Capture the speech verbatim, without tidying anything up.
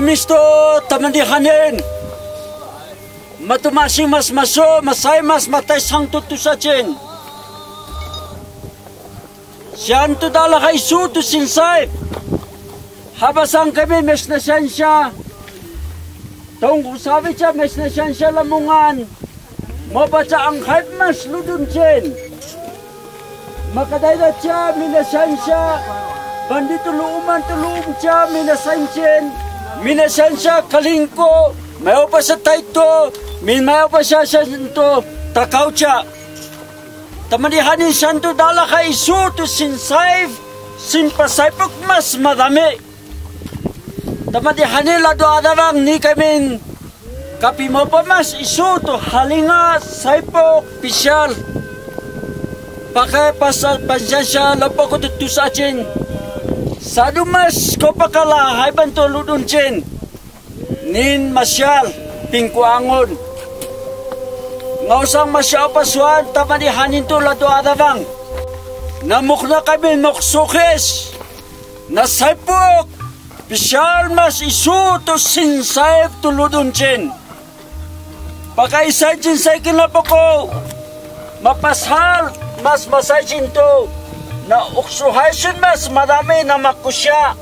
Misto, tamani hanin. Matu masing mas maso, masai mas matai sang tutusa cin. Siantu dalak hai isu tu sinsai. Habasang kami mesna siansa. Tongku sabi ca mesna siansa lamungan. Mapaca angkhai mas ludun cin. Makadaida ca mina siansa. Bandi tulu uman tulu um ca mina siansin. Mina siansa kalingko. Mai opasa taito. Min mai opasa sianto. Takau ca. Tamani hanin siantu dalak hai isu tu sinsai, sinpasaipuk mas madami. Tamani hanin ladu adavang ni kami kapimopa mas isu tu halinga saipuk pisial. Pakai pasal pansiansa lapaku tutusa cin. Sadu mas ko pakala haiban tu ludun cin. Nin masial pingkuangun. Ngausang masial pasuan tamani hanin tu ladu adavang. Namukna kami moksukis. Na saipuk. Pisial mas isu tu sinsai tu ludun cin. Pakai sai cin sai kin lapako. Mapashal mas masai cin tu. Na uksuhai sun mas madami na makusia.